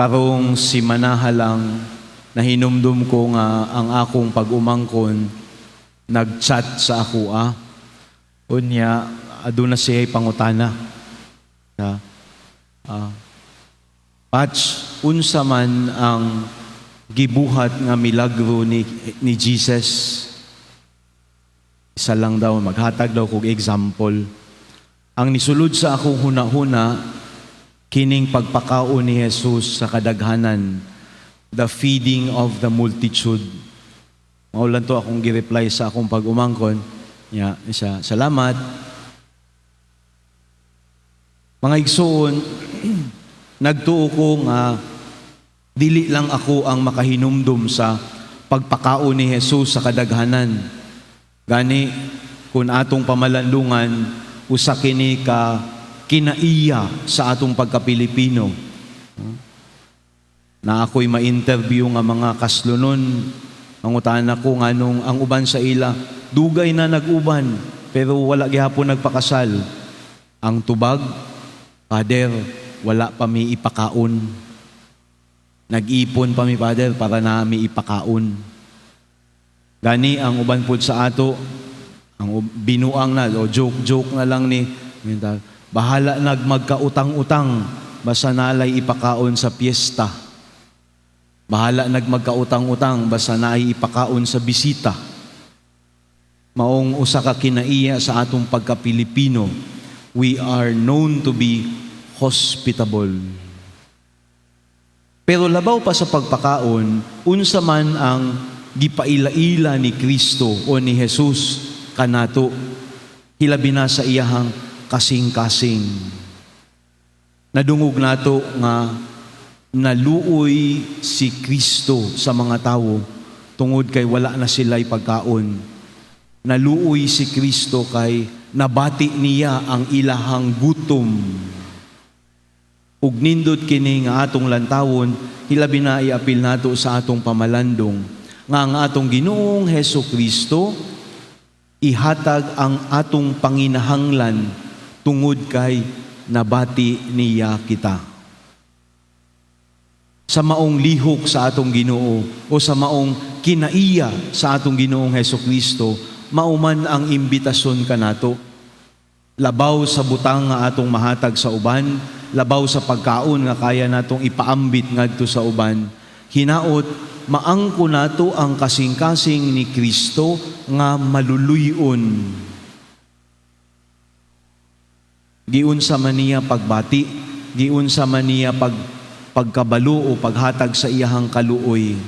Karong simanaha lang, nahinumdum ko nga ang akong pag-umangkon nag-chat sa ako ah. Unya, aduna siya pangutana. Patch, unsa man ang gibuhat nga milagro ni Jesus? Isa lang daw, maghatag daw kog example. Ang nisulod sa akong huna-huna, kining pagpakaon ni Jesus sa kadaghanan, the feeding of the multitude. Mao lang to akong gi-reply sa akong pag-umangkon. Ya, isa, salamat. Mga igsuon, nagtuo ko nga dili lang ako ang makahinumdum sa pagpakaon ni Jesus sa kadaghanan. Gani, kung atong pamalandungan, usa kini ka kinaiya sa atong pagka-Pilipino. Na ako'y ma-interview nga mga kaslonon, mangutan ako nganong ang uban sa ila, dugay na nag-uban, pero wala gihapon nagpakasal. Ang tubag, "Father, wala pa mi ipakaon. Nag-ipon pa mi, Father, para na mi ipakaon." Gani ang uban pud sa ato, ang binuang na o joke-joke na lang ni, bahala nag magkautang-utang basta nalay ipakaon sa piyesta. Bahala nag magkautang-utang basta naay ipakaon sa bisita. Maong usa ka kinaiya sa atong pagka-Pilipino. We are known to be hospitable. Pero labaw pa sa pagpakaon, unsa man ang gipaila-ila ni Kristo o ni Jesus kanato, hilabi na sa iyahang kasing-kasing? Nadungog nato nga naluoy si Kristo sa mga tawo tungod kay wala na sila'y pagkaon. Naluoy si Kristo kay nabati niya ang ilahang gutom. Ug nindot kini nga atong lantawon, hilabi na iapil nato sa atong pamalandong nga ang atong Ginoong Heso Kristo ihatag ang atong panginahanglan tungod kay nabati niya kita. Sa maong lihok sa atong Ginoo o sa maong kinaiya sa atong Ginoong Heso Kristo, mao man ang imbitasyon kanato. Labaw sa butang nga atong mahatag sa uban, labaw sa pagkaon nga kaya natong ipaambit ngadto sa uban, hinaot maangko nato ang kasing-kasing ni Kristo nga maluluyon. Giunsa man niya pagbati, giunsa man niya pagkabalo o paghatag sa iyahang kaluoy?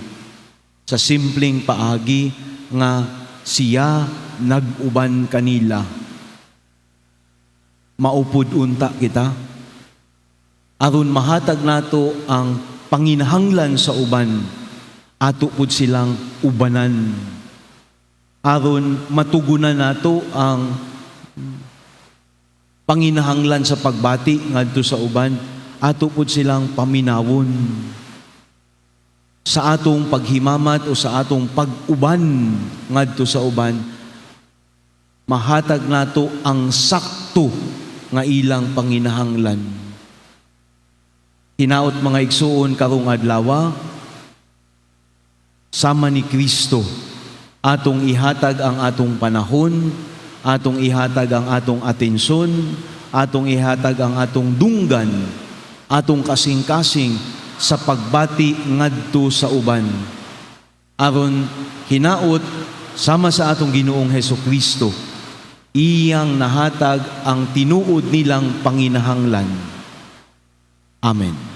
Sa simpleng paagi nga siya nag-uban kanila. Maupod unta kita aron mahatag nato ang panginahanglan sa uban, ato pud silang ubanan. Aron matugunan nato ang panginahanglan sa pagbati ngadto sa uban, ato pud silang paminawon. Sa atong paghimamat o sa atong pag-uban ngadto sa uban, mahatag nato ang sakto nga ilang panginahanglan. Hinaot, mga igsuon, karong adlaw, sama ni Kristo, atong ihatag ang atong panahon, atong ihatag ang atong atensyon, atong ihatag ang atong dunggan, atong kasing-kasing sa pagbati ngadto sa uban. Aron hinaot, sama sa atong Ginoong Heso Kristo, iyang nahatag ang tinuod nilang panginahanglan. Amen.